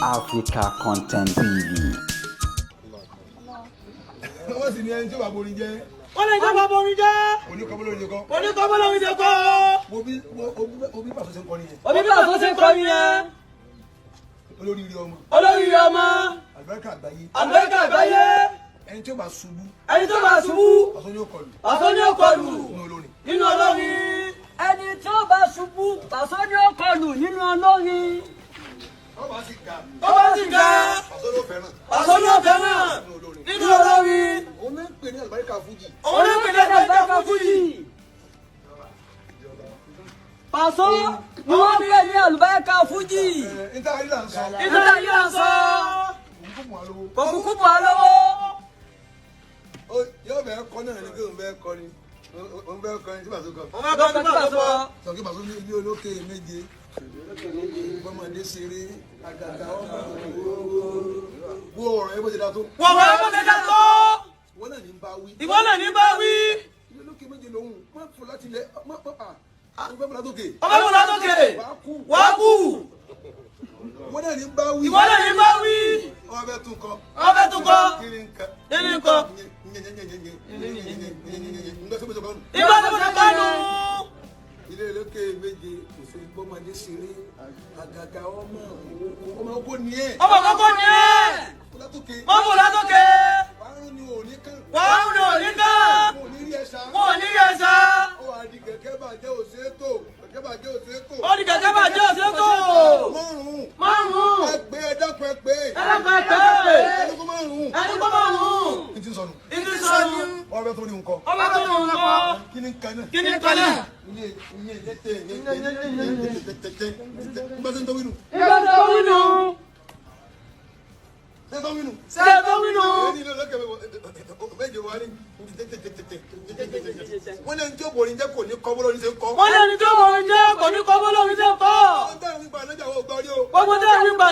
Africa Content TV. Wọ́n sì ní ẹni tí ó bá borin jẹ́. Wọ́n lè jẹ́ bàbá orin jẹ́. Oníkọ́bọ́lórin nìkan. Oníkọ́bọ́lórin ṣe kọ́. Wo bí Pàṣẹ ṣe ń kọrin yẹn. Òbí Pàṣẹ ṣe ń kọrin yẹn. Olóríire ọmọ. Olóríire ọmọ. Àlùbáríkà àgbáyé. Àlùbáríkà àgbáyé. Ẹni tí ó bá ṣubú. Ẹni tó bá ṣubú. Pàṣẹ ní ó kọlù. Pàṣẹ ní ó kọlù. Nínú olórin. Nínú olórin. Ẹni tí ó bá ṣubú, Pàṣọ ní ó kọlù nínú olórin. Ó bá sì ga. Tó bá sì ga. Pàṣẹ ló fẹ́ràn. Pàṣẹ ní ó fẹ́ràn. Nínú olórin. Nínú olórin. Òun náà ń pè ní àlùbáríkà fújì. Òun ló pè ní àlùbáríkà fújì. Pàṣọ ni wọ́n pè ní àlùbáríkà fújì. Ẹ níta rí là ń sọ. Níta yìí là ń sọ. Òun kò mú wa lówó. Kò kúkú bọ̀ á lọ́wọ́. Yóò bẹ́ẹ̀ kọ́ náà ni pé òun bẹ́ẹ̀ kọ́ ni. Òun bẹ́ẹ̀ kọ́ ni tí Pàṣẹ kọ. Òun bá kọ́ ní Pàṣẹ kọ. Sọ kí Pàṣẹ ní ilé olókè méje. Bọ́mọdé ṣeré àgàgà ọmọ wo ọ̀rọ̀ ẹ bó ṣe dá tó. Wọ́n wọ́n bó ṣe dá tó. Wọ́n náà ní bá wí. Ìwọ náà ní bá wí. Ilé olókè méje lòun má fò láti ilẹ̀ má má à ó fẹ́ fò látòkè. Ọmọ fò látòkè. Wàá kú. Wàá kú. Wọ́n náà ní bá wí. Ìwọ náà ní bá wí. Wọ́n fẹ́ tún kọ. Wọ́n fẹ́ tún kọ. Kí ni nǹkan? Kí ni nǹkan? Ngbẹ́ sọ́kè sọ́kè nù. Ìgbà tó ṣe kọ́ nù. Ilé olókè méje kò sí bọ́mọdé ṣeré àgàgà ọmọ ọmọ kò ní ẹ̀. Ọmọ kọ́kọ́ ni ẹ̀. Fò látòkè. Wọ́n fò látòkè. Wàá rún ni òní kàn. Wàá rún ni òní kàn. Wọn ò ní rí ẹ sá. Wọn ò ní rí ẹ sá. Ó wà di kẹ̀kẹ́ bàjẹ́ òṣètò. Kẹ̀kẹ́ bàjẹ́ òṣètò. Ó di kẹ̀kẹ́ bàjẹ́ òṣètò. Márùn-ún. Márùn-ún. Ẹ pé, ẹ dákun, ẹ pé. Ẹ dákun, ẹ pé. Ẹni kó márùn-ún. Ẹni kó márùn-ún. Ní ti sọnù. Ìdí sọnù. Wọ́n fẹ́ tó ní nǹkan. Ọba tó ní nǹkan. Kí ni nǹkan náà? Kí ni nǹkan náà? Ilé ilé tètè tètè ngbà tó ń tọ́wé nù. Ìgbà tó wí nù. Ṣé tó wí nù? Ṣé tó wí nù? Èyí ni ilé olókè méje wá ní. Wọ́n lé ní tí ó borí jẹ́ kò ní kọ́ bọ́lọ́ ní ṣe ń kọ́. Wọ́n lé ní tó borí jẹ́ kò ní kọ́ bọ́lọ́ ní ṣe ń kọ́. Wọ́n tẹ̀ nípa ànájà wọ́n gbọ́ rí o. Gbogbo tẹ́ ẹ̀ nípa